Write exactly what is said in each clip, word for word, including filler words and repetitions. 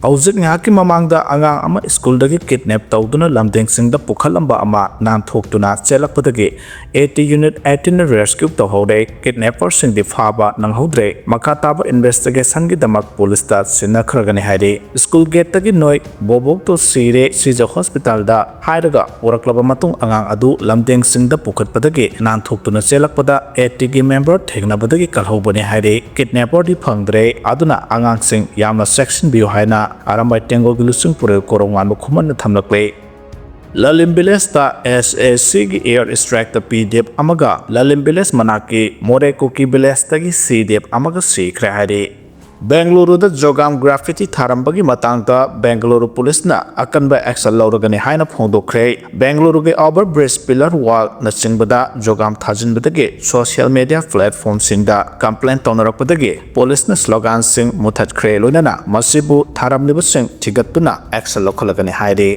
ꯍꯧꯖꯤꯛ ꯉꯥꯏꯍꯥꯛꯀꯤ ꯃꯃꯥꯡꯗ ꯑꯉꯥꯡ ꯑꯃ ꯁ꯭ꯀꯨꯜꯗꯒꯤ ꯀꯤꯗꯅꯦꯞ ꯇꯧꯗꯨꯅ ꯂꯝꯗꯦꯡꯁꯤꯡꯗ ꯄꯨꯈꯠꯂꯝꯕ ꯑꯃ ꯅꯥꯟꯊꯣꯛꯇꯨꯅ ꯆꯦꯜꯂꯛꯄꯗꯒꯤ ꯑꯦ ꯇꯤ ꯌꯨꯅꯤꯠ ꯑꯩꯠꯇꯤꯟꯅ ꯔꯦꯁꯀ꯭ꯌꯨ ꯇꯧꯍꯧꯔꯦ꯫ ꯀꯤꯗꯅꯦꯄꯔꯁꯤꯡꯗꯤ ꯐꯥꯕ ꯅꯪꯍꯧꯗ꯭ꯔꯦ꯫ ꯃꯈꯥ ꯇꯥꯕ ꯏꯟꯚꯦꯁꯇꯤꯒꯦꯁꯟꯒꯤꯗꯃꯛ ꯄꯨꯂꯤꯁꯇ ꯁꯤꯟꯅꯈ꯭ꯔꯒꯅꯤ ꯍꯥꯏꯔꯤ꯫ ꯁ꯭ꯀꯨꯜ ꯒꯦꯠꯇꯒꯤ ꯅꯣꯏ ꯕꯣꯕꯣꯛꯇꯣ ꯁꯤꯔꯦ, ꯁꯤꯖ ꯍꯣꯁꯄꯤꯇꯥꯜꯗ ꯍꯥꯏꯔꯒ ꯄꯨꯔꯛꯂꯕ ꯃꯇꯨꯡ ꯑꯉꯥꯡ ꯑꯗꯨ ꯂꯝꯗꯦꯡꯁꯤꯡꯗ ꯄꯨꯈꯠꯄꯗꯒꯤ ꯅꯥꯟꯊꯣꯛꯇꯨꯅ ꯆꯦꯜꯂꯛꯄꯗ ꯑꯦ ꯇꯤꯒꯤ ꯃꯦꯝꯕꯔ ꯊꯦꯡꯅꯕꯗꯒꯤ ꯀꯜꯍꯧꯕꯅꯤ ꯍꯥꯏꯔꯤ꯫ ꯀꯤꯗꯅꯦꯄꯔꯗꯤ ꯐꯪꯗ꯭ꯔꯦ, ꯑꯗꯨꯅ ꯑꯉꯥꯡꯁꯤꯡ ꯌꯥꯝꯅ ꯆꯦꯛꯁꯤꯟꯕꯤꯌꯨ ꯍꯥꯏꯅ ꯑꯔꯥꯝꯕꯥꯏ ꯇꯦꯡꯒꯣꯜꯒꯤ ꯂꯨꯆꯤꯡ ꯄꯨꯔꯦꯜ ꯀꯣꯔꯧꯉꯥꯟꯕ ꯈꯨꯃꯟꯅ ꯊꯝꯂꯛꯂꯦ꯫ ꯂꯂꯤꯝ ꯚꯤꯂꯦꯖꯇ ꯑꯦꯁ ꯑꯦ ꯁꯤꯒꯤ ꯑꯦꯌꯔ ꯁ꯭ꯇ꯭ꯔꯥꯏꯛꯇ ꯄꯤ ꯗꯤ ꯑꯦꯐ ꯑꯃꯒ ꯂꯂꯤꯝ ꯚꯤꯂꯦꯖ ꯃꯅꯥꯛꯀꯤ ꯃꯣꯔꯦ ꯀꯨꯀꯤ ꯚꯤꯂꯦꯖꯇꯒꯤ ꯁꯤ ꯗꯤ ꯑꯦꯐ ꯑꯃꯒ ꯁꯤꯈ꯭ꯔꯦ ꯍꯥꯏꯔꯤ꯫ ꯕꯦꯡꯒꯂꯨꯔꯨꯗ ꯖꯣꯒꯥꯝ ꯒ꯭ꯔꯥꯐꯤꯇꯤ ꯊꯥꯔꯝꯕꯒꯤ ꯃꯇꯥꯡꯗ ꯕꯦꯡꯒꯂꯨꯔꯨ ꯄꯨꯂꯤꯁꯅ ꯑꯀꯟꯕ ꯑꯦꯛꯁꯟ ꯂꯧꯔꯒꯅꯤ ꯍꯥꯏꯅ ꯐꯣꯡꯗꯣꯛꯈ꯭ꯔꯦ꯫ ꯕꯦꯡꯒꯂꯨꯔꯨꯒꯤ ꯑꯣꯚꯔ ꯕ꯭ꯔꯤꯖ, ꯄꯤꯂꯔ ꯋꯥꯜꯅꯆꯤꯡꯕꯗ ꯖꯣꯒꯥꯝ ꯊꯥꯖꯤꯟꯕꯗꯒꯤ ꯁꯣꯁꯤꯌꯦꯜ ꯃꯤꯗꯤꯌꯥ ꯄ꯭ꯂꯦꯠꯐꯣꯝꯁꯤꯡꯗ ꯀꯝꯄ꯭ꯂꯦꯟ ꯇꯧꯅꯔꯛꯄꯗꯒꯤ ꯄꯨꯂꯤꯁꯅ ꯁ꯭ꯂꯣꯒꯥꯟꯁꯤꯡ ꯃꯨꯊꯠꯈ꯭ꯔꯦ, ꯂꯣꯏꯅꯅ ꯃꯁꯤꯕꯨ ꯊꯥꯔꯝꯂꯤꯕꯁꯤꯡ ꯊꯤꯒꯠꯇꯨꯅ ꯑꯦꯛꯁꯟ ꯂꯧꯈꯠꯂꯒꯅꯤ ꯍꯥꯏꯔꯤ꯫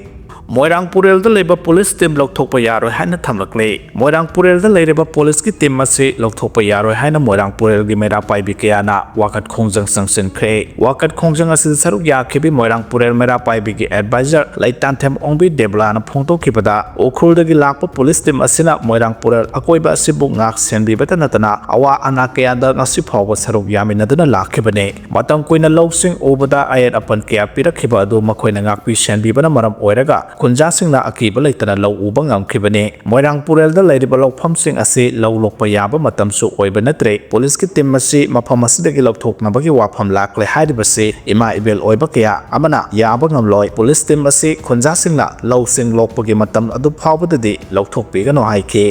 ꯃꯣꯏꯔꯥꯡ ꯄꯨꯔꯦꯜꯗ ꯂꯩꯕ ꯄꯨꯂꯤꯁ ꯇꯤꯝ ꯂꯧꯊꯣꯛꯄ ꯌꯥꯔꯣꯏ ꯍꯥꯏꯅ ꯊꯝꯂꯛꯂꯤ꯫ ꯃꯣꯏꯔꯥꯡ ꯄꯨꯔꯦꯜꯗ ꯂꯩꯔꯤꯕ ꯄꯨꯂꯤꯁꯀꯤ ꯇꯤꯝ ꯑꯁꯤ ꯂꯧꯊꯣꯛꯄ ꯌꯥꯔꯣꯏ ꯍꯥꯏꯅ ꯃꯣꯏꯔꯥꯡ ꯄꯨꯔꯦꯜꯒꯤ ꯃꯩꯔꯥ ꯄꯥꯏꯕꯤ ꯀꯌꯥꯅ ꯋꯥꯀꯠ ꯈꯣꯡꯖꯪ ꯆꯪꯁꯤꯟꯈ꯭ꯔꯦ꯫ ꯋꯥꯀꯠ ꯈꯣꯡꯖꯪ ꯑꯁꯤꯗ ꯁꯔꯨꯛ ꯌꯥꯈꯤꯕꯤ ꯃꯣꯏꯔꯥꯡ ꯄꯨꯔꯦꯜ ꯃꯩꯔꯥ ꯄꯥꯏꯕꯤꯒꯤ ꯑꯦꯗꯚꯥꯏꯖꯔ ꯂꯩꯇꯥꯟꯊꯦꯝ ꯑꯣꯡꯕꯤ ꯗꯦꯕꯂꯥꯅ ꯐꯣꯡꯗꯣꯛꯈꯤꯕꯗ, ꯎꯈ꯭ꯔꯨꯜꯗꯒꯤ ꯂꯥꯛꯄ ꯄꯨꯂꯤꯁ ꯇꯤꯝ ꯑꯁꯤꯅ ꯃꯣꯏꯔꯥꯡ ꯄꯨꯔꯦꯜ ꯑꯀꯣꯏꯕ ꯑꯁꯤꯕꯨ ꯉꯥꯛ ꯁꯦꯟꯕꯤꯕꯇ ꯅꯠꯇꯅ ꯑꯋꯥ ꯑꯅꯥ ꯀꯌꯥꯗ ꯉꯁꯤ ꯐꯥꯎꯕ ꯁꯔꯨꯛ ꯌꯥꯃꯤꯟꯅꯗꯨꯅ ꯂꯥꯛꯈꯤꯕꯅꯤ꯫ ꯃꯇꯝ ꯀꯨꯏꯅ ꯂꯧꯁꯤꯡ ꯎꯕꯗ ꯑꯌꯦꯠ ꯑꯄꯟ ꯀꯌꯥ ꯄꯤꯔꯛꯈꯤꯕ ꯑꯗꯨ ꯃꯈꯣꯏꯅ ꯉꯥꯛꯄꯤ ꯁꯦꯟꯕꯤꯕꯅ ꯃꯔꯝ ꯑꯣꯏꯔꯒ ꯈꯨꯟꯖꯥꯁꯤꯡꯅ ꯑꯀꯤꯕ ꯂꯩꯇꯅ ꯂꯧ ꯎꯕ ꯉꯝꯈꯤꯕꯅꯤ꯫ ꯃꯣꯏꯔꯥꯡ ꯄꯨꯔꯦꯜꯗ ꯂꯩꯔꯤꯕ ꯂꯧꯐꯝꯁꯤꯡ ꯑꯁꯤ ꯂꯧ ꯂꯣꯛꯄ ꯌꯥꯕ ꯃꯇꯝꯁꯨ ꯑꯣꯏꯕ ꯅꯠꯇ꯭ꯔꯦ꯫ ꯄꯨꯂꯤꯁꯀꯤ ꯇꯤꯝ ꯑꯁꯤ ꯃꯐꯝ ꯑꯁꯤꯗꯒꯤ ꯂꯧꯊꯣꯛꯅꯕꯒꯤ ꯋꯥꯐꯝ ꯂꯥꯛꯂꯦ ꯍꯥꯏꯔꯤꯕꯁꯤ ꯏꯃꯥ ꯏꯕꯦꯜ ꯑꯣꯏꯕ ꯀꯌꯥ ꯑꯃꯅ ꯌꯥꯕ ꯉꯝꯂꯣꯏ꯫ ꯄꯨꯂꯤꯁ ꯇꯤꯝ ꯑꯁꯤ ꯈꯨꯟꯖꯥꯁꯤꯡꯅ ꯂꯧꯁꯤꯡ ꯂꯣꯛꯄꯒꯤ ꯃꯇꯝ ꯑꯗꯨ ꯐꯥꯎꯕꯗꯗꯤ ꯂꯧꯊꯣꯛꯄꯤꯒꯅꯨ ꯍꯥꯏꯈꯤ꯫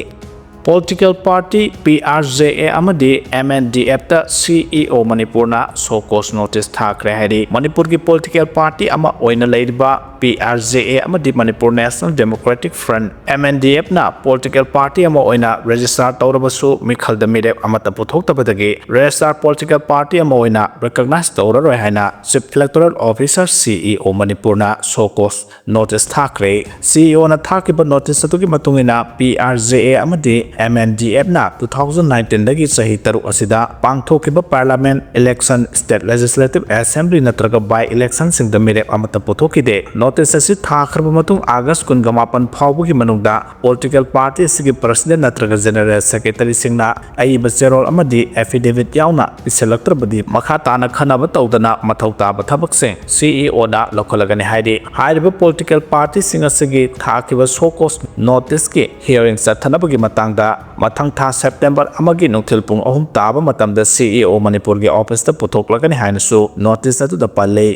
Political party P R J A ꯑꯃꯗꯤ ꯑꯦꯝ ꯑꯦꯟ ꯗꯤ ꯑꯦꯐꯇ ꯁꯤ ꯏ ꯑꯣ ꯃꯅꯤꯄꯨꯔꯅ ꯁꯣ ꯀꯣꯁ ꯅꯣꯇꯤꯁ ꯊꯥꯈ꯭ꯔꯦ ꯍꯥꯏꯔꯤ꯫ ꯃꯅꯤꯄꯨꯔꯒꯤ ꯄꯣꯂꯤꯇꯤꯀꯦꯜ ꯄꯥꯔꯇꯤ ꯑꯃ ꯑꯣꯏꯅ ꯂꯩꯔꯤꯕ ꯄꯤ ꯑꯥꯔ ꯖꯦ ꯑꯦ ꯑꯃꯗꯤ Manipur national democratic front, M N D ꯑꯦꯐꯅ ꯄꯣꯂꯤꯇꯤꯀꯦꯜ ꯄꯥꯔꯇꯤ ꯑꯃ ꯑꯣꯏꯅ ꯔꯦꯖꯤꯁꯇꯥꯔ ꯇꯧꯔꯕꯁꯨ ꯃꯤꯈꯜꯗ ꯃꯤꯔꯦꯞ ꯑꯃꯠꯇ ꯄꯨꯊꯣꯛꯇꯕꯗꯒꯤ ꯔꯦꯖꯤꯁꯇꯥꯔ ꯄꯣꯂꯤꯇꯤꯀꯦꯜ ꯄꯥꯔꯇꯤ ꯑꯃ ꯑꯣꯏꯅ ꯔꯤꯀꯣꯒꯅꯥꯏꯖ ꯇꯧꯔꯔꯣꯏ ꯍꯥꯏꯅ ꯆꯤꯐ ꯏꯂꯦꯛꯇꯣꯔꯦꯜ ꯑꯣꯐꯤꯁꯥꯔ, ꯁꯤ ꯏ ꯑꯣ, ꯃꯅꯤꯄꯨꯔꯅ ꯁꯣ ꯀꯣꯁ ꯅꯣꯇꯤꯁ ꯊꯥꯈ꯭ꯔꯦ꯫ ꯁꯤ ꯏ ꯑꯣꯅ ꯊꯥꯈꯤꯕ ꯅꯣꯇꯤꯁ ꯑꯗꯨꯒꯤ ꯃꯇꯨꯡ ꯏꯟꯅ ꯄꯤ ꯑꯥꯔ ꯖꯦ ꯑꯦ ꯑꯃꯗꯤ M N D F ꯅ two thousand nineteen ꯗꯒꯤ ꯆꯍꯤ ꯇꯔꯨꯛ ꯑꯁꯤꯗ ꯄꯥꯡꯊꯣꯛꯈꯤꯕ Parliament election, State Legislative Assembly ꯅꯠꯇ꯭ꯔꯒ by election ꯁꯤꯡꯗ ꯃꯤꯔꯦꯞ ꯑꯃꯠꯇ ꯄꯨꯊꯣꯛꯈꯤꯗꯦ꯫ Notice ꯑꯁꯤ ꯊꯥꯈ꯭ꯔꯕ ꯃꯇꯨꯡ August ꯀꯨꯟꯒ ꯃꯥꯄꯟ ꯐꯥꯎꯕꯒꯤ ꯃꯅꯨꯡꯗ political party ꯑꯁꯤꯒꯤ President ꯅꯠꯇ꯭ꯔꯒ General Secretary ꯁꯤꯡꯅ ꯑꯏꯕ ꯆꯦꯔꯣꯜ ꯑꯃꯗꯤ affidavit ꯌꯥꯎꯅ ꯄꯤꯁꯤꯜꯂꯛꯇ꯭ꯔꯕꯗꯤ ꯃꯈꯥ ꯇꯥꯅ ꯈꯟꯅꯕ ꯇꯧꯗꯅ ꯃꯊꯧ ꯇꯥꯕ ꯊꯕꯛꯁꯤꯡ C E O ꯗ ꯂꯧꯈꯠꯂꯒꯅꯤ ꯍꯥꯏꯔꯤ꯫ ꯍꯥꯏꯔꯤꯕ political party ꯁꯤꯡ ꯑꯁꯤꯒꯤ ꯊꯥꯈꯤꯕ show cause notice ꯀꯤ hearing ꯆꯠꯊꯅꯕꯒꯤ ꯃꯇꯥꯡꯗ ꯃꯊꯪ ꯊꯥ September ꯑꯃꯒꯤ ꯅꯨꯡꯊꯤꯜ ꯄꯨꯡ ꯑꯍꯨꯝ ꯇꯥꯕ ꯃꯇꯝꯗ C E O ꯃꯅꯤꯄꯨꯔꯒꯤ office ꯇ ꯄꯨꯊꯣꯛꯂꯒꯅꯤ ꯍꯥꯏꯅꯁꯨ notice ꯑꯗꯨꯗ ꯄꯜꯂꯤ꯫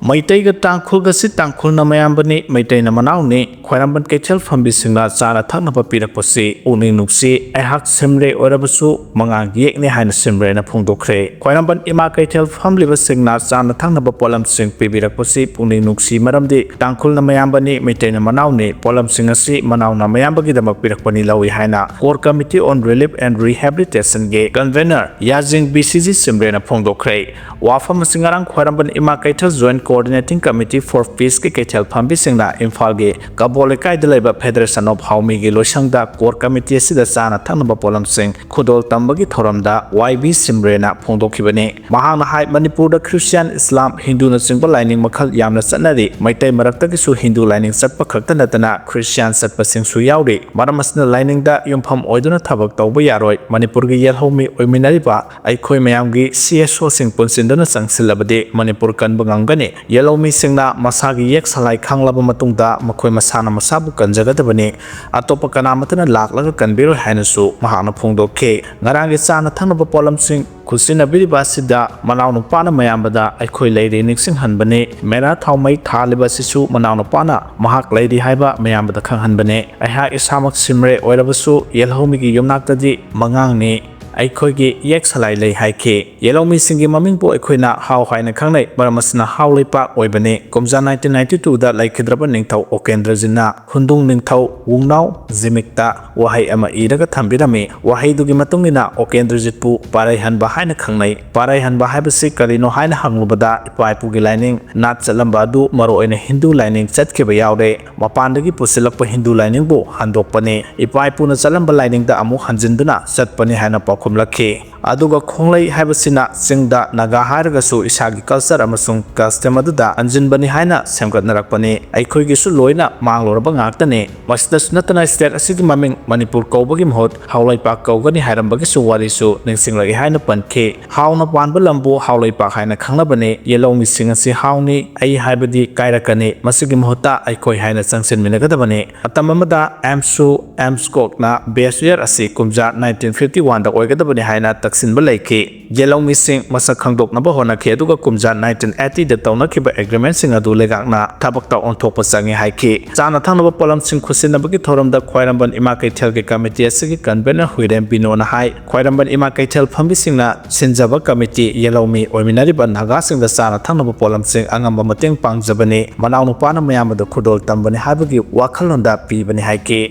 ꯃꯩꯇꯩꯒ ꯇꯥꯡꯈꯨꯜꯒꯁꯤ ꯇꯥꯡꯈꯨꯜꯅ ꯃꯌꯥꯝꯕꯅꯤ, ꯃꯩꯇꯩꯅ ꯃꯅꯥꯎꯅꯤ꯫ ꯈ꯭ꯋꯥꯏꯔꯝꯕꯟ ꯀꯩꯊꯦꯜ ꯐꯝꯕꯤꯁꯤꯡꯅ ꯆꯥꯅ ꯊꯛꯅꯕ ꯄꯤꯔꯛꯄꯁꯤ ꯄꯨꯛꯅꯤꯡ ꯅꯨꯡꯁꯤ꯫ ꯑꯩꯍꯥꯛ ꯁꯤꯝꯔꯦ ꯑꯣꯏꯔꯕꯁꯨ ꯃꯉꯥꯡꯒꯤ ꯌꯦꯛꯅꯤ ꯍꯥꯏꯅ ꯁꯤꯝꯔꯦꯅ ꯐꯣꯡꯗꯣꯛꯈ꯭ꯔꯦ꯫ ꯈ꯭ꯋꯥꯏꯔꯝꯕꯟ ꯏꯃꯥ ꯀꯩꯊꯦꯜ ꯐꯝꯂꯤꯕꯁꯤꯡꯅ ꯆꯥꯅ ꯊꯛꯅꯕ ꯄꯣꯠꯂꯝꯁꯤꯡ ꯄꯤꯕꯤꯔꯛꯄꯁꯤ ꯄꯨꯛꯅꯤꯡ ꯅꯨꯡꯁꯤ, ꯃꯔꯝꯗꯤ ꯇꯥꯡꯈꯨꯜꯅ ꯃꯌꯥꯝꯕꯅꯤ, ꯃꯩꯇꯩꯅ ꯃꯅꯥꯎꯅꯤ꯫ ꯄꯣꯠꯂꯝꯁꯤꯡ ꯑꯁꯤ ꯃꯅꯥꯎꯅ ꯃꯌꯥꯝꯕꯒꯤꯗꯃꯛ ꯄꯤꯔꯛꯄꯅꯤ ꯂꯧꯏ ꯍꯥꯏꯅ Core Committee on Relief and Rehabilitation ꯒꯤ convener ꯌꯥꯖꯤꯡ B C G ꯁꯤꯝꯔꯦꯅ ꯐꯣꯡꯗꯣꯛꯈ꯭ꯔꯦ꯫ ꯋꯥꯐꯝ ꯑꯁꯤ ꯉꯔꯥꯡ ꯈ꯭ꯋꯥꯏꯔꯝꯕꯟ ꯏꯃꯥ ꯀꯩꯊꯦꯜ Joint Coordinating Committee for Peace ꯀꯤ ꯀꯩꯊꯦꯜ ꯐꯝꯕꯤꯁꯤꯡꯅ ꯏꯝꯐꯥꯜꯒꯤ ꯀꯕꯣ ꯂꯩꯀꯥꯏꯗ ꯂꯩꯕ Federation of ꯍꯥꯎꯃꯤꯒꯤ ꯂꯣꯏꯁꯪꯗ Core Committee ꯑꯁꯤꯗ ꯆꯥꯅ ꯊꯛꯅꯕ ꯄꯣꯠꯂꯝꯁꯤꯡ ꯈꯨꯗꯣꯜ ꯇꯝꯕꯒꯤ ꯊꯧꯔꯝꯗ Y B ꯁꯤꯝꯔꯦꯅ ꯐꯣꯡꯗꯣꯛꯈꯤꯕꯅꯤ꯫ ꯃꯍꯥꯛꯅ ꯍꯥꯏ, ꯃꯅꯤꯄꯨꯔꯗ Christian, Islam, ꯍꯤꯟꯗꯨꯅꯆꯤꯡꯕ ꯂꯥꯏꯅꯤꯡ ꯃꯈꯜ ꯌꯥꯝꯅ ꯆꯠꯅꯔꯤ꯫ ꯃꯩꯇꯩ ꯃꯔꯛꯇꯒꯤꯁꯨ ꯍꯤꯟꯗꯨ ꯂꯥꯏꯅꯤꯡ ꯆꯠꯄ ꯈꯛꯇ ꯅꯠꯇꯅ Christian ꯆꯠꯄꯁꯤꯡꯁꯨ ꯌꯥꯎꯔꯤ꯫ ꯃꯔꯝ ꯑꯁꯤꯅ ꯂꯥꯏꯅꯤꯡꯗ ꯌꯨꯝꯐꯝ ꯑꯣꯏꯗꯨꯅ ꯊꯕꯛ ꯇꯧꯕ ꯌꯥꯔꯣꯏ꯫ ꯃꯅꯤꯄꯨꯔꯒꯤ ꯌꯦꯜꯍꯧꯃꯤ ꯑꯣꯏꯃꯤꯟꯅꯔꯤꯕ ꯑꯩꯈꯣꯏ ꯃꯌꯥꯝꯒꯤ C S O ꯁꯤꯡ ꯄꯨꯟꯁꯤꯟꯗꯨꯅ ꯆꯪꯁꯤꯜꯂꯕꯗꯤ ꯃꯅꯤꯄꯨꯔ ꯀꯟꯕ ꯉꯝꯒꯅꯤ꯫ ꯌꯦꯜꯍꯧꯃꯤꯁꯤꯡꯅ ꯃꯁꯥꯒꯤ ꯌꯦꯛ ꯁꯂꯥꯏ ꯈꯪꯂꯕ ꯃꯇꯨꯡꯗ ꯃꯈꯣꯏ ꯃꯁꯥꯅ ꯃꯁꯥꯕꯨ ꯀꯟꯖꯒꯗꯕꯅꯤ꯫ ꯑꯇꯣꯞꯄ ꯀꯅꯥꯃꯠꯇꯅ ꯂꯥꯛꯂꯒ ꯀꯟꯕꯤꯔꯣꯏ ꯍꯥꯏꯅꯁꯨ ꯃꯍꯥꯛꯅ ꯐꯣꯡꯗꯣꯛꯈꯤ꯫ ꯉꯔꯥꯡꯒꯤ ꯆꯥꯅ ꯊꯛꯅꯕ ꯄꯣꯠꯂꯝꯁꯤꯡ ꯈꯨꯠꯁꯤꯟꯅꯕꯤꯔꯤꯕ ꯑꯁꯤꯗ ꯃꯅꯥꯎꯅꯨꯄꯥꯅ ꯃꯌꯥꯝꯕꯗ ꯑꯩꯈꯣꯏ ꯂꯩꯔꯤ ꯅꯤꯡꯁꯤꯡꯍꯟꯕꯅꯤ꯫ ꯃꯦꯔꯥ ꯊꯥꯎꯃꯩ ꯊꯥꯜꯂꯤꯕ ꯑꯁꯤꯁꯨ ꯃꯅꯥꯎꯅꯨꯄꯥꯅ ꯃꯍꯥꯛ ꯂꯩꯔꯤ ꯍꯥꯏꯕ ꯃꯌꯥꯝꯕꯗ ꯈꯪꯍꯟꯕꯅꯤ꯫ ꯑꯩꯍꯥꯛ ꯏꯁꯥꯃꯛ ꯁꯤꯝꯔꯦ ꯑꯣꯏꯔꯕꯁꯨ ꯌꯦꯜꯍꯧꯃꯤꯒꯤ ꯌꯨꯝꯅꯥꯛꯇꯗꯤ ꯃꯉꯥꯡꯅꯤ꯫ ꯑꯩꯈꯣꯏꯒꯤ ꯏꯌꯦꯛ ꯁꯂꯥꯏ ꯂꯩ ꯍꯥꯏꯈꯤ꯫ ꯌꯦꯂꯧꯃꯤꯁꯤꯡꯒꯤ ꯃꯃꯤꯡꯕꯨ ꯑꯩꯈꯣꯏꯅ ꯍꯥꯎ ꯍꯥꯏꯅ ꯈꯪꯅꯩ, ꯃꯔꯝ ꯑꯁꯤꯅ ꯍꯥꯎ ꯂꯩꯄꯥꯛ ꯑꯣꯏꯕꯅꯤ꯫ ꯀꯨꯝꯖꯥ ꯅꯥꯏꯟꯇꯤꯟ ꯅꯥꯏꯟꯇꯤ ꯇꯨꯗ ꯂꯩꯈꯤꯗ꯭ꯔꯕ ꯅꯤꯡꯊꯧ ꯑꯣꯀꯦꯟꯗ꯭ꯔꯖꯤꯠꯅ ꯍꯨꯟꯗꯨꯡ ꯅꯤꯡꯊꯧ ꯋꯨꯡꯅꯥꯎ ꯖꯤꯃꯤꯛꯇ ꯋꯥꯍꯩ ꯑꯃ ꯏꯔꯒ ꯊꯝꯕꯤꯔꯝꯃꯤ꯫ ꯋꯥꯍꯩꯗꯨꯒꯤ ꯃꯇꯨꯡ ꯏꯟꯅ ꯑꯣꯀꯦꯟꯗ꯭ꯔꯖꯤꯠꯄꯨ ꯄꯥꯔꯩꯍꯟꯕ ꯍꯥꯏꯅ ꯈꯪꯅꯩ꯫ ꯄꯥꯔꯩꯍꯟꯕ ꯍꯥꯏꯕꯁꯤ ꯀꯔꯤꯅꯣ ꯍꯥꯏꯅ ꯍꯪꯂꯨꯕꯗ ꯏꯄꯥ ꯏꯄꯨꯒꯤ ꯂꯥꯏꯅꯤꯡ ꯅꯥꯠ ꯆꯠꯂꯝꯕ ꯑꯗꯨ ꯃꯔꯨꯑꯣꯏꯅ ꯍꯤꯟꯗꯨ ꯂꯥꯏꯅꯤꯡ ꯆꯠꯈꯤꯕ ꯌꯥꯎꯔꯦ꯫ ꯃꯄꯥꯟꯗꯒꯤ ꯄꯨꯁꯤꯜꯂꯛꯄ ꯍꯤꯟꯗꯨ ꯂꯥꯏꯅꯤꯡꯕꯨ ꯍꯟꯗꯣꯛꯄꯅꯤ꯫ ꯏꯄꯥ ꯏꯄꯨꯅ ꯆꯠꯂꯝꯕ ꯂꯥꯏꯅꯤꯡꯗ ꯑꯃꯨꯛ ꯍꯟꯖꯤꯟꯗꯨꯅ ꯆꯠꯄꯅꯤ ꯍꯥꯏꯅ ꯄꯥꯎꯈꯨꯝꯂꯛꯈꯤ꯫ ꯑꯗꯨꯒ ꯈꯣꯡꯂꯩ ꯍꯥꯏꯕꯁꯤꯅ ꯆꯤꯡꯗ ꯅꯥꯒꯥ ꯍꯥꯏꯔꯒꯁꯨ ꯏꯁꯥꯒꯤ culture ꯑꯃꯁꯨꯡ custom ꯑꯗꯨꯗ ꯍꯟꯖꯤꯟꯕꯅꯤ ꯍꯥꯏꯅ ꯁꯦꯝꯒꯠꯅꯔꯛꯄꯅꯤ꯫ ꯑꯩꯈꯣꯏꯒꯤꯁꯨ ꯂꯣꯏꯅ ꯃꯥꯡꯂꯨꯔꯕ ꯉꯥꯛꯇꯅꯤ꯫ ꯃꯁꯤꯗꯁꯨ ꯅꯠꯇꯅ state ꯑꯁꯤꯒꯤ ꯃꯃꯤꯡ ꯃꯅꯤꯄꯨꯔ ꯀꯧꯕꯒꯤ ꯃꯍꯨꯠ ꯍꯥꯎꯂꯩꯄꯥꯛ ꯀꯧꯒꯅꯤ ꯍꯥꯏꯔꯝꯕꯒꯤꯁꯨ ꯋꯥꯔꯤꯁꯨ ꯅꯤꯡꯁꯤꯡꯂꯛꯏ ꯍꯥꯏꯅ ꯄꯟꯈꯤ꯫ ꯍꯥꯎꯅ ꯄꯥꯟꯕ ꯂꯝꯕꯨ ꯍꯥꯎꯂꯩꯄꯥꯛ ꯍꯥꯏꯅ ꯈꯪꯅꯕꯅꯤ꯫ ꯌꯦꯂꯧꯃꯤꯁꯤꯡ ꯑꯁꯤ ꯍꯥꯎꯅꯤ, ꯑꯩ ꯍꯥꯏꯕꯗꯤ ꯀꯥꯏꯔꯛꯀꯅꯤ꯫ ꯃꯁꯤꯒꯤ ꯃꯍꯨꯠꯇ ꯑꯩꯈꯣꯏ ꯍꯥꯏꯅ ꯆꯪꯁꯤꯟꯃꯤꯟꯅꯒꯗꯕꯅꯤ꯫ ꯃꯇꯝ ꯑꯃꯗ ꯑꯦꯝꯁꯨ ꯑꯦꯝꯁꯀꯣꯛꯅ best year ꯑꯁꯤ ꯀꯨꯝꯖꯥ ꯅꯥꯏꯟꯇꯤꯟ ꯐꯤꯐꯇꯤ ꯋꯥꯟꯗ ꯑꯣꯏꯒꯗꯕꯅꯤ ꯍꯥꯏꯅ ꯇꯛꯁꯤꯟꯕ ꯂꯩꯈꯤ꯫ ꯌꯦꯂꯧꯃꯤꯁꯤꯡ ꯃꯁꯛ ꯈꯪꯗꯣꯛꯅꯕ ꯍꯣꯠꯅꯈꯤ, ꯑꯗꯨꯒ ꯀꯨꯝꯖꯥ ꯅꯥꯏꯟꯇꯤꯟ ꯑꯩꯠꯇꯤꯗ ꯇꯧꯅꯈꯤꯕ agreementꯁꯤꯡ ꯑꯗꯨ ꯂꯩꯉꯥꯛꯅ ꯊꯕꯛꯇ ꯑꯣꯟꯊꯣꯛꯄ ꯆꯪꯉꯤ ꯍꯥꯏꯈꯤ꯫ ꯆꯥꯅ ꯊꯛꯅꯕ ꯄꯣꯠꯂꯝꯁꯤꯡ ꯈꯨꯠꯁꯤꯟꯅꯕꯒꯤ ꯊꯧꯔꯝꯗ ꯈ꯭ꯋꯥꯏꯔꯝꯕꯟ ꯏꯃꯥ ꯀꯩꯊꯦꯜꯒꯤ committee ꯑꯁꯤꯒꯤ convener ꯍꯨꯏꯔꯦꯝ ꯕꯤꯅꯣꯅ ꯍꯥꯏ, ꯈ꯭ꯋꯥꯏꯔꯝꯕꯟ ꯏꯃꯥ ꯀꯩꯊꯦꯜ ꯐꯝꯕꯤꯁꯤꯡꯅ ꯁꯤꯟꯖꯕ committee ꯌꯦꯂꯧꯃꯤ ꯑꯣꯏꯃꯤꯟꯅꯔꯤꯕ ꯅꯥꯒꯥꯁꯤꯡꯗ ꯆꯥꯅ ꯊꯛꯅꯕ ꯄꯣꯠꯂꯝꯁꯤꯡ ꯑꯉꯝꯕ ꯃꯇꯦꯡ ꯄꯥꯡꯖꯕꯅꯤ, ꯃꯅꯥꯎꯅꯨꯄꯥꯅ ꯃꯌꯥꯝ ꯑꯗꯨ ꯈꯨꯗꯣꯜ ꯇꯝꯕꯅꯤ ꯍꯥꯏꯕꯒꯤ ꯋꯥꯈꯜꯂꯣꯟꯗ ꯄꯤꯕꯅꯤ ꯍꯥꯏꯈꯤ꯫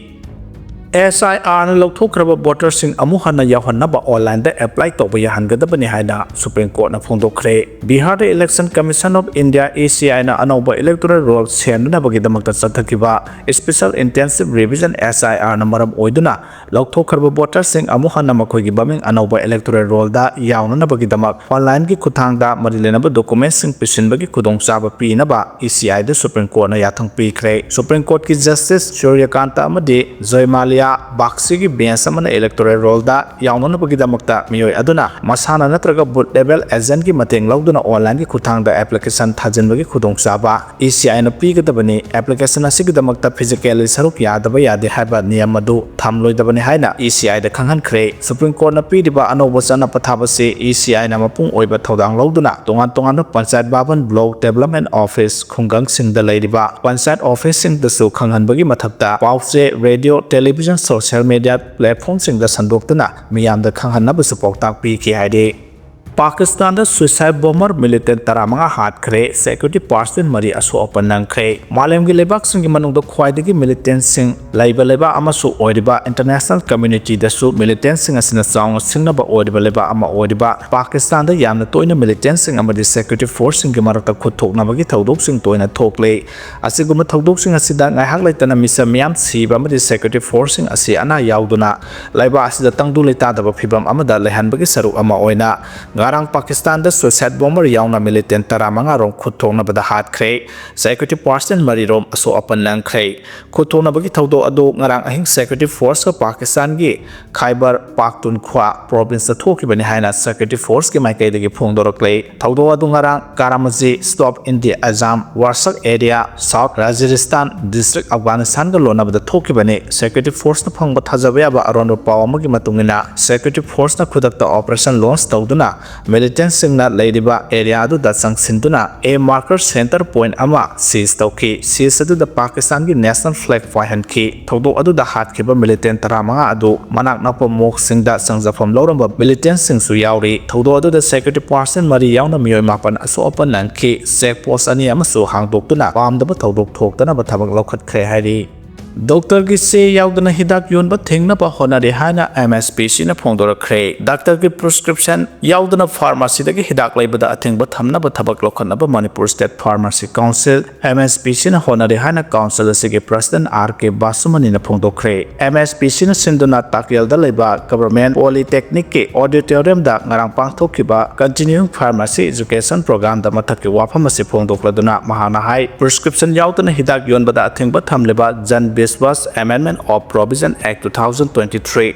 ꯑꯦꯁ ꯑꯥꯏ ꯑꯥꯔꯅ ꯂꯧꯊꯣꯛꯈ꯭ꯔꯕ voterꯁꯤꯡ ꯑꯃꯨꯛ ꯍꯟꯅ ꯌꯥꯎꯍꯟꯅꯕ onlineꯗ apply ꯇꯧꯕ ꯌꯥꯍꯟꯒꯗꯕꯅꯤ ꯍꯥꯏꯅ Supreme Courtꯅ ꯐꯣꯡꯗꯣꯛꯈ꯭ꯔꯦ꯫ ꯕꯤꯍꯥꯔꯗ Election Commission of India, E C Iꯅ ꯑꯅꯧꯕ electoral roll ꯁꯦꯝꯅꯅꯕꯒꯤꯗꯃꯛꯇ ꯆꯠꯊꯈꯤꯕ Special Intensive Revision, S I Rꯅ ꯃꯔꯝ ꯑꯣꯏꯗꯨꯅ ꯂꯧꯊꯣꯛꯈ꯭ꯔꯕ voterꯁꯤꯡ ꯑꯃꯨꯛ ꯍꯟꯅ ꯃꯈꯣꯏꯒꯤ ꯃꯃꯤꯡ ꯑꯅꯧꯕ electoral rollꯗ ꯌꯥꯎꯅꯅꯕꯒꯤꯗꯃꯛ onlineꯒꯤ ꯈꯨꯠꯊꯥꯡꯗ ꯃꯔꯤ ꯂꯩꯅꯕ documentꯁꯤꯡ ꯄꯤꯁꯤꯟꯕꯒꯤ ꯈꯨꯗꯣꯡꯆꯥꯕ ꯄꯤꯅꯕ E C Iꯗ Supreme Courtꯅ ꯌꯥꯊꯪ ꯄꯤꯈ꯭ꯔꯦ꯫ Supreme Courtꯀꯤ Justice ꯁꯨꯔ꯭ꯌꯀꯥꯟꯇ ꯑꯃꯗꯤ ꯖꯣꯏꯃꯥꯂꯤꯌꯥ ꯕꯥꯛꯁꯤꯒꯤ bench ꯑꯃꯅ electoral rollꯗ ꯌꯥꯎꯅꯅꯕꯒꯤꯗꯃꯛꯇ ꯃꯤꯑꯣꯏ ꯑꯗꯨꯅ ꯃꯁꯥꯅ ꯅꯠꯇ꯭ꯔꯒ booth level agentꯀꯤ ꯃꯇꯦꯡ ꯂꯧꯗꯨꯅ onlineꯒꯤ ꯈꯨꯠꯊꯥꯡꯗ application ꯊꯥꯖꯤꯟꯕꯒꯤ ꯈꯨꯗꯣꯡꯆꯥꯕ E C Iꯅ ꯄꯤꯒꯗꯕꯅꯤ꯫ Application ꯑꯁꯤꯒꯤꯗꯃꯛꯇ physically ꯁꯔꯨꯛ ꯌꯥꯗꯕ ꯌꯥꯗꯦ ꯍꯥꯏꯕ ꯅꯤꯌꯝ ꯑꯗꯨ ꯊꯝꯂꯣꯏꯗꯕꯅꯤ ꯍꯥꯏꯅ E C Iꯗ ꯈꯪꯍꯟꯈ꯭ꯔꯦ꯫ Supreme Courtꯅ ꯄꯤꯔꯤꯕ ꯑꯅꯧꯕ ꯆꯠꯅ ꯄꯊꯥꯞ ꯑꯁꯤ E C Iꯅ ꯃꯄꯨꯡ ꯑꯣꯏꯕ ꯊꯧꯗꯥꯡ ꯂꯧꯗꯨꯅ ꯇꯣꯉꯥꯟ ꯇꯣꯉꯥꯟꯕ Panchayat Bhavan, Block Development Office, ꯈꯨꯡꯒꯪꯁꯤꯡꯗ ꯂꯩꯔꯤꯕ Panchayat officeꯁꯤꯡꯗꯁꯨ ꯈꯪꯍꯟꯕꯒꯤ ꯃꯊꯛꯇ ꯄꯥꯎ ꯆꯦ, radio, television ꯁꯣꯁꯤꯌꯦꯜ ꯃꯤꯗꯤꯌꯥ ꯄ꯭ꯂꯦꯠꯐꯣꯝꯁꯤꯡꯗ ꯁꯟꯗꯣꯛꯇꯨꯅ ꯃꯤꯌꯥꯝꯗ ꯈꯪꯍꯟꯅꯕꯁꯨ ꯄꯥꯎꯇꯥꯛ ꯄꯤꯈꯤ ꯍꯥꯏꯔꯤ꯫ ꯄꯥꯀꯤꯁꯇꯥꯟꯗ suicide bomber militant ꯇꯔꯥꯃꯉꯥ ꯍꯥꯠꯈ꯭ꯔꯦ, security personnel ꯃꯔꯤ ꯑꯁꯣꯛ ꯑꯄꯟ ꯅꯪꯈ꯭ꯔꯦ꯫ ꯃꯥꯂꯦꯝꯒꯤ ꯂꯩꯕꯥꯛꯁꯤꯡꯒꯤ ꯃꯅꯨꯡꯗ ꯈ꯭ꯋꯥꯏꯗꯒꯤ militantꯁꯤꯡ ꯂꯩꯕ ꯂꯩꯕꯥꯛ ꯑꯃꯁꯨ ꯑꯣꯏꯔꯤꯕ, international communityꯗꯁꯨ militantꯁꯤꯡ ꯑꯁꯤꯅ ꯆꯥꯎꯅ ꯁꯤꯡꯅꯕ ꯑꯣꯏꯔꯤꯕ ꯂꯩꯕꯥꯛ ꯑꯃ ꯑꯣꯏꯔꯤꯕ ꯄꯥꯀꯤꯁꯇꯥꯟꯗ ꯌꯥꯝꯅ ꯇꯣꯏꯅ militantꯁꯤꯡ ꯑꯃꯗꯤ security forceꯁꯤꯡꯒꯤ ꯃꯔꯛꯇ ꯈꯨꯠ ꯊꯣꯛꯅꯕꯒꯤ ꯊꯧꯗꯣꯛꯁꯤꯡ ꯇꯣꯏꯅ ꯊꯣꯛꯂꯦ꯫ ꯑꯁꯤꯒꯨꯝꯕ ꯊꯧꯗꯣꯛꯁꯤꯡ ꯑꯁꯤꯗ ꯉꯥꯏꯍꯥꯛ ꯂꯩꯇꯅ ꯃꯤꯆꯝ ꯃꯤꯌꯥꯝ ꯁꯤꯕ ꯑꯃꯗꯤ security forceꯁꯤꯡ ꯑꯁꯤ ꯑꯅꯥ ꯌꯥꯎꯗꯨꯅ ꯂꯩꯕꯥꯛ ꯑꯁꯤꯗ ꯇꯪꯗꯨ ꯂꯩꯇꯥꯗꯕ ꯐꯤꯕꯝ ꯑꯃꯗ ꯂꯩꯍꯟꯕꯒꯤ ꯁꯔꯨꯛ ꯑꯃ ꯑꯣꯏꯅ ꯉꯔꯥꯡ ꯄꯥꯀꯤꯁꯇꯥꯟꯗ suicide bomber ꯌꯥꯎꯅ militant ꯇꯔꯥꯃꯉꯥ ꯔꯣꯝ ꯈꯨꯠ ꯊꯣꯛꯅꯕꯗ ꯍꯥꯠꯈ꯭ꯔꯦ꯫ Security personnel ꯃꯔꯤ ꯔꯣꯝ ꯑꯁꯣꯛ ꯑꯄꯟ ꯅꯪꯈ꯭ꯔꯦ꯫ ꯈꯨꯠ ꯊꯣꯛꯅꯕꯒꯤ ꯊꯧꯗꯣꯛ ꯑꯗꯨ ꯉꯔꯥꯡ ꯑꯍꯤꯡ security forceꯀ ꯄꯥꯀꯤꯁꯇꯥꯟꯒꯤ Khyber Pakhtunkhwa provinceꯇ ꯊꯣꯛꯈꯤꯕꯅꯤ ꯍꯥꯏꯅ security forceꯀꯤ ꯃꯥꯏꯀꯩꯗꯒꯤ ꯐꯣꯡꯗꯣꯔꯛꯂꯦ꯫ ꯊꯧꯗꯣꯛ ꯑꯗꯨ ꯉꯔꯥꯡ Karamji stop in the Azam Warsak area, South Waziristan district, ꯑꯐꯒꯥꯅꯤꯁꯇꯥꯟꯒ ꯂꯣꯟꯅꯕꯗ ꯊꯣꯛꯈꯤꯕꯅꯤ꯫ Security forceꯅ ꯐꯪꯕ ꯊꯥꯖꯕ ꯌꯥꯕ ꯑꯔꯣꯟꯕ ꯄꯥꯎ ꯑꯃꯒꯤ ꯃꯇꯨꯡ ꯏꯟꯅ, security forceꯅ ꯈꯨꯗꯛꯇ operation launch ꯇꯧꯗꯨꯅ militantꯁꯤꯡꯅ ꯂꯩꯔꯤꯕ areaꯗꯨꯗ ꯆꯪꯁꯤꯟꯗꯨꯅ a marker center point ꯑꯃ seize ꯇꯧꯈꯤ꯫ Seize ꯑꯗꯨꯗ ꯄꯥꯀꯤꯁꯇꯥꯟꯒꯤ national flag ꯄꯥꯏꯍꯟꯈꯤ꯫ ꯊꯧꯗꯣꯛ ꯑꯗꯨꯗ ꯍꯥꯠꯈꯤꯕ militant ꯇꯔꯥꯃꯉꯥ ꯑꯗꯨ ꯃꯅꯥꯛ ꯅꯛꯄ mosqueꯁꯤꯡꯗ ꯆꯪꯖꯐꯝ ꯂꯧꯔꯝꯕ militantꯁꯤꯡꯁꯨ ꯌꯥꯎꯔꯤ꯫ ꯊꯧꯗꯣꯛ ꯑꯗꯨꯗ security personnel ꯃꯔꯤ ꯌꯥꯎꯅ ꯃꯤꯑꯣꯏ ꯃꯥꯄꯟ ꯑꯁꯣꯛ ꯑꯄꯟ ꯅꯪꯈꯤ꯫ Check post ꯑꯅꯤ ꯑꯃꯁꯨ ꯍꯥꯡꯗꯣꯛꯇꯨꯅ ꯄꯥꯝꯗꯕ ꯊꯧꯗꯣꯛ ꯊꯣꯛꯇꯅꯕ ꯊꯕꯛ ꯂꯧꯈꯠꯈ꯭ꯔꯦ ꯍꯥꯏꯔꯤ꯫ Doctorꯒꯤ ꯆꯦ ꯌꯥꯎꯗꯅ ꯍꯤꯗꯥꯛ ꯌꯣꯟꯕ ꯊꯤꯡꯅꯕ ꯍꯣꯠꯅꯔꯤ ꯍꯥꯏꯅ MSPCꯅ ꯐꯣꯡꯗꯣꯔꯛꯈ꯭ꯔꯦ꯫ Doctorꯒꯤ prescription ꯌꯥꯎꯗꯅ pharmacyꯗꯒꯤ ꯍꯤꯗꯥꯛ ꯂꯩꯕꯗ ꯑꯊꯤꯡꯕ ꯊꯝꯅꯕ ꯊꯕꯛ ꯂꯧꯈꯠꯅꯕ Manipur State Pharmacy Council, MSPCꯅ ꯍꯣꯠꯅꯔꯤ ꯍꯥꯏꯅ council ꯑꯁꯤꯒꯤ president R K Basumaniꯅ ꯐꯣꯡꯗꯣꯛꯈ꯭ꯔꯦ꯫ MSPCꯅ ꯁꯤꯟꯗꯨꯅ ꯇꯥꯀꯦꯜꯗ ꯂꯩꯕ Government Polytechnicꯀꯤ auditoriumꯗ ꯉꯔꯥꯡ ꯄꯥꯡꯊꯣꯛꯈꯤꯕ Continuing Pharmacy Education Programꯗ ꯃꯊꯛꯀꯤ ꯋꯥꯐꯝ ꯑꯁꯤ ꯐꯣꯡꯗꯣꯛꯂꯗꯨꯅ ꯃꯍꯥꯛꯅ ꯍꯥꯏ, prescription ꯌꯥꯎꯗꯅ ꯍꯤꯗꯥꯛ ꯌꯣꯟꯕꯗ ꯑꯊꯤꯡꯕ ꯊꯝꯂꯤꯕ Jan Vishwas Amendment of Provision Act two thousand twenty-three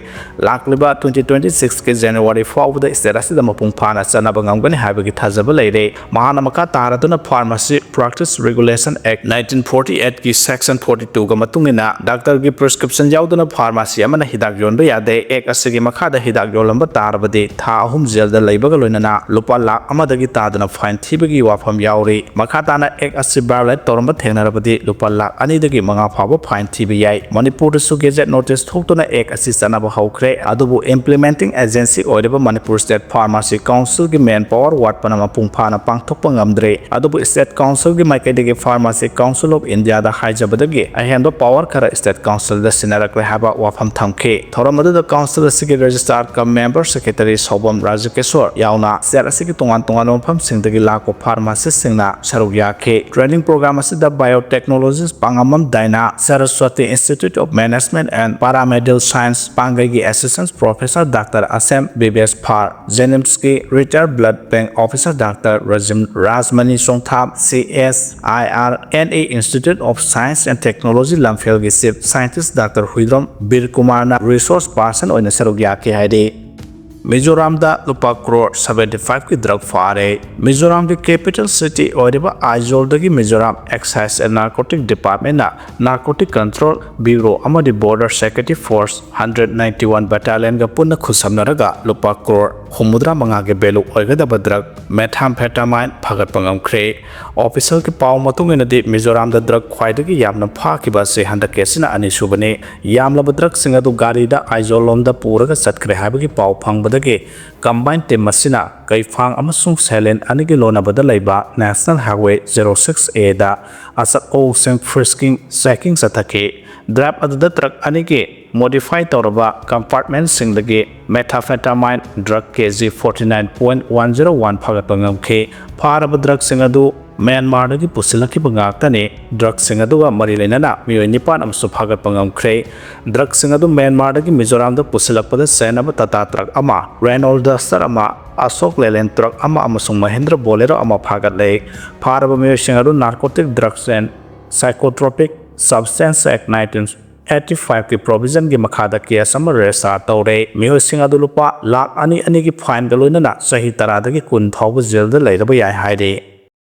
ꯂꯥꯛꯂꯤꯕ twenty twenty-sixꯀꯤ January ꯐꯥꯎꯕꯗ state ꯑꯁꯤꯗ ꯃꯄꯨꯡ ꯐꯥꯅ ꯆꯠꯅꯕ ꯉꯝꯒꯅꯤ ꯍꯥꯏꯕꯒꯤ ꯊꯥꯖꯕ ꯂꯩꯔꯦ꯫ ꯃꯍꯥꯛꯅ ꯃꯈꯥ ꯇꯥꯔꯗꯨꯅ Pharmacy Practice Regulation Act nineteen forty-eightꯀꯤ section forty-twoꯒ ꯃꯇꯨꯡ ꯏꯟꯅ doctorꯒꯤ prescription ꯌꯥꯎꯗꯅ pharmacy ꯑꯃꯅ ꯍꯤꯗꯥꯛ ꯌꯣꯟꯕ ꯌꯥꯗꯦ꯫ Act ꯑꯁꯤꯒꯤ ꯃꯈꯥꯗ ꯍꯤꯗꯥꯛ ꯌꯣꯜꯂꯝꯕ ꯇꯥꯔꯕꯗꯤ ꯊꯥ ꯑꯍꯨꯝ jailꯗ ꯂꯩꯕꯒ ꯂꯣꯏꯅꯅ ꯂꯨꯄꯥ ꯂꯥꯈ ꯑꯃꯗꯒꯤ ꯇꯥꯗꯅ fine ꯊꯤꯕꯒꯤ ꯋꯥꯐꯝ ꯌꯥꯎꯔꯤ꯫ ꯃꯈꯥ ꯇꯥꯅ Act ꯑꯁꯤ violate ꯇꯧꯔꯝꯕ ꯊꯦꯡꯅꯔꯕꯗꯤ ꯂꯨꯄꯥ ꯂꯥꯈ ꯑꯅꯤꯗꯒꯤ ꯃꯉꯥ ꯐꯥꯎꯕ fine ꯊꯤꯕ ꯌꯥꯏ꯫ ꯃꯅꯤꯄꯨꯔꯗꯁꯨ ꯒꯦꯖꯦꯠ ꯅꯣꯇꯤꯁ ꯊꯣꯛꯇꯨꯅ ꯑꯦꯛ ꯑꯁꯤ ꯆꯠꯅꯕ ꯍꯧꯈ꯭ꯔꯦ꯫ ꯑꯗꯨꯕꯨ ꯏꯝꯄ꯭ꯂꯤꯃꯦꯟꯇꯤꯡ ꯑꯦꯖꯦꯟꯁꯤ ꯑꯣꯏꯔꯤꯕ ꯃꯅꯤꯄꯨꯔ ꯁ꯭ꯇꯦꯠ ꯐꯥꯔꯃꯥꯁꯤ ꯀꯥꯎꯟꯁꯤꯜꯒꯤ ꯃꯦꯟ ꯄꯥꯋꯔ ꯋꯥꯠꯄꯅ ꯃꯄꯨꯡ ꯐꯥꯅ ꯄꯥꯡꯊꯣꯛꯄ ꯉꯝꯗ꯭ꯔꯦ꯫ ꯑꯗꯨꯕꯨ ꯁ꯭ꯇꯦꯠ ꯀꯥꯎꯟꯁꯤꯜꯒꯤ ꯃꯥꯏꯀꯩꯗꯒꯤ ꯐꯥꯔꯃꯥꯁꯤ ꯀꯥꯎꯟꯁꯤꯜ ꯑꯣꯐ ꯏꯟꯗꯤꯌꯥꯗ ꯍꯥꯏꯖꯕꯗꯒꯤ ꯑꯍꯦꯟꯕ ꯄꯥꯋꯔ ꯈꯔ ꯁ꯭ꯇꯦꯠ ꯀꯥꯎꯟꯁꯤꯜꯗ ꯁꯤꯟꯅꯔꯛꯂꯦ ꯍꯥꯏꯕ ꯋꯥꯐꯝ ꯊꯝꯈꯤ꯫ ꯊꯧꯔꯝ ꯑꯗꯨꯗ ꯀꯥꯎꯟꯁꯤꯜ ꯑꯁꯤꯒꯤ ꯔꯦꯖꯤꯁꯇ꯭ꯔꯥꯔ ꯀꯝ ꯃꯦꯝꯕꯔ ꯁꯦꯀ꯭ꯔꯦꯇꯔꯤ ꯁꯥꯎꯕꯝ ꯔꯥꯖꯀꯦꯁꯣꯔ ꯌꯥꯎꯅ ꯁ꯭ꯇꯦꯠ ꯑꯁꯤꯒꯤ ꯇꯣꯉꯥꯟ ꯇꯣꯉꯥꯟꯕ ꯃꯐꯝꯁꯤꯡꯗꯒꯤ ꯂꯥꯛꯄ ꯐꯥꯔꯃꯥꯁꯤꯁꯁꯤꯡꯅ ꯁꯔꯨꯛ ꯌꯥꯈꯤ꯫ ꯇ꯭ꯔꯦꯅꯤꯡ ꯄ꯭ꯔꯣꯒ꯭ꯔꯥꯝ ꯑꯁꯤꯗ ꯕꯥꯏꯑꯣꯇꯦꯛꯅꯣꯂꯣꯖꯤꯁ Pangambam Daina, Saraswati institute of management and paramedical science ꯄꯥꯡꯒꯩꯒꯤ assistant professor doctor Asem Bibesh ꯐꯥꯔ, ꯖꯦꯅꯤꯝꯁꯀꯤ retired blood bank officer doctor Rajim Rajmani Chongtham, C S I R N A institute of science and technology ꯂꯝꯐꯦꯜꯒꯤ chief scientist doctor Huidrom Bir ꯀꯨꯃꯥꯔꯅ ꯔꯤꯁꯣꯔꯁ ꯄꯥꯔꯁꯟ ꯑꯣꯏꯅ ꯁꯔꯨꯛ ꯌꯥꯈꯤ ꯍꯥꯏꯔꯤ꯫ ꯃꯤꯖꯣꯔꯥꯝꯗ ꯂꯨꯄꯥ ꯀ꯭ꯔꯣꯔ ꯁꯚꯦꯟꯇꯤ ꯐꯥꯏꯚꯀꯤ ꯗ꯭ꯔꯒ ꯐꯥꯔꯦ꯫ ꯃꯤꯖꯣꯔꯥꯝꯒꯤ ꯀꯦꯄꯤꯇꯦꯜ ꯁꯤꯇꯤ ꯑꯣꯏꯔꯤꯕ ꯑꯥꯏꯖꯣꯜꯗꯒꯤ ꯃꯤꯖꯣꯔꯥꯝ ꯑꯦꯛꯁꯥꯏꯖ ꯑꯦꯟ ꯅꯥꯔꯀꯣꯇꯤꯛ ꯗꯤꯄꯥꯔꯠꯃꯦꯟꯠꯅ ꯅꯥꯔꯀꯣꯇꯤꯛ ꯀꯟꯇ꯭ꯔꯣꯜ ꯕ꯭ꯌꯨꯔꯣ ꯑꯃꯗꯤ border security force hundred ninety one ꯕꯦꯇꯥꯂꯤꯌꯟꯒ ꯄꯨꯟꯅ ꯈꯨꯠꯁꯝꯅꯔꯒ ꯂꯨꯄꯥ ꯀ꯭ꯔꯣꯔ ꯍꯨꯝꯐꯨꯇꯔꯥ ꯃꯉꯥꯒꯤ ꯚꯦꯂꯨ ꯑꯣꯏꯒꯗꯕ ꯗ꯭ꯔꯒ ꯃꯦꯊꯥꯝꯐꯦꯇꯥꯃꯥꯏꯟ ꯐꯥꯒꯠꯄ ꯉꯝꯈ꯭ꯔꯦ꯫ ꯑꯣꯐꯤꯁꯤꯌꯦꯜꯒꯤ ꯄꯥꯎ ꯃꯇꯨꯡ ꯏꯟꯅꯗꯤ ꯃꯤꯖꯣꯔꯥꯝꯗ ꯗ꯭ꯔꯒ ꯈ꯭ꯋꯥꯏꯗꯒꯤ ꯌꯥꯝꯅ ꯐꯥꯈꯤꯕ ꯑꯁꯤ ꯍꯟꯗꯛꯀꯤ ꯑꯁꯤꯅ ꯑꯅꯤꯁꯨꯕꯅꯤ꯫ ꯌꯥꯝꯂꯕ ꯗ꯭ꯔꯒꯁꯤꯡ ꯑꯗꯨ ꯒꯥꯔꯤꯗ ꯑꯥꯏꯖꯣꯜ ꯂꯣꯝꯗ ꯄꯨꯔꯒ ꯆꯠꯈ꯭ꯔꯦ ꯍꯥꯏꯕꯒꯤ ꯄꯥꯎ ꯐꯪꯕꯗꯒꯤ ꯀꯝꯕꯥꯏꯟ ꯇꯤꯝ ꯑꯁꯤꯅ ꯀꯩꯐꯥꯡ ꯑꯃꯁꯨꯡ ꯁꯦꯂꯦꯟ ꯑꯅꯤꯒꯤ ꯂꯣꯟꯅꯕꯗ ꯂꯩꯕ ꯅꯦꯁꯅꯦꯜ ꯍꯥꯏꯋꯦ ꯖꯦꯔꯣ ꯁꯤꯛꯁ ꯑꯦꯗ ꯑꯆꯧ ꯑꯁꯥꯡ ꯐ꯭ꯔꯤꯁꯀꯤꯡ ꯆꯦꯀꯤꯡ ꯆꯠꯊꯈꯤ꯫ ꯗ꯭ꯔꯥꯏꯚ ꯑꯗꯨꯗ ꯗ꯭ꯔꯒ ꯑꯅꯤꯒꯤ ꯃꯣꯗꯤꯐꯥꯏ ꯇꯧꯔꯕ ꯀꯝꯄꯥꯔꯠꯃꯦꯟꯠꯁꯤꯡꯗꯒꯤ methamphetamine drug K G forty nine point one zero one ꯐꯥꯒꯠꯄ ꯉꯝꯈꯤ꯫ ꯐꯥꯔꯕ ꯗ꯭ꯔꯒꯁꯤꯡ ꯑꯗꯨ ꯃ꯭ꯌꯥꯟꯃꯥꯔꯗꯒꯤ ꯄꯨꯁꯤꯜꯂꯛꯈꯤꯕ ꯉꯥꯛꯇꯅꯤ꯫ ꯗ꯭ꯔꯒꯁꯤꯡ ꯑꯗꯨꯒ ꯃꯔꯤ ꯂꯩꯅꯅ ꯃꯤꯑꯣꯏ ꯅꯤꯄꯥꯟ ꯑꯃꯁꯨ ꯐꯥꯒꯠꯄ ꯉꯝꯈ꯭ꯔꯦ꯫ ꯗ꯭ꯔꯒꯁꯤꯡ ꯑꯗꯨ ꯃ꯭ꯌꯥꯟꯃꯥꯔꯗꯒꯤ ꯃꯤꯖꯣꯔꯥꯝꯗ ꯄꯨꯁꯤꯜꯂꯛꯄꯗ ꯆꯦꯟꯅꯕ ꯇꯥꯇꯥ ꯇ꯭ꯔꯛ ꯑꯃ, ꯔꯦꯅꯣꯜ ꯗꯁꯇꯔ ꯑꯃ, ꯑꯁꯣꯛ ꯂꯦꯂꯦꯟ ꯇ꯭ꯔꯛ ꯑꯃ ꯑꯃꯁꯨꯡ ꯃꯍꯤꯟꯗ꯭ꯔ ꯕꯣꯂꯦꯔꯣ ꯑꯃ ꯐꯥꯒꯠꯂꯦ꯫ ꯐꯥꯔꯕ ꯃꯤꯑꯣꯏꯁꯤꯡ ꯑꯗꯨ narcotic drugs and psychotropic substance act nineteen eighty ꯐꯥꯏꯚꯀꯤ ꯄ꯭ꯔꯣꯚꯤꯖꯟꯒꯤ ꯃꯈꯥꯗ ꯀꯦꯁ ꯑꯃ ꯔꯦꯖꯤꯁꯇꯥꯔ ꯇꯧꯔꯦ꯫ ꯃꯤꯑꯣꯏꯁꯤꯡ ꯑꯗꯨ ꯂꯨꯄꯥ ꯂꯥꯈ ꯑꯅꯤ ꯑꯅꯤꯒꯤ ꯐꯥꯏꯟꯒ ꯂꯣꯏꯅꯅ ꯆꯍꯤ ꯇꯔꯥꯗꯒꯤ ꯀꯨꯟ ꯐꯥꯎꯕ ꯖꯦꯜꯗ ꯂꯩꯔꯕ ꯌꯥꯏ ꯍꯥꯏꯔꯤ꯫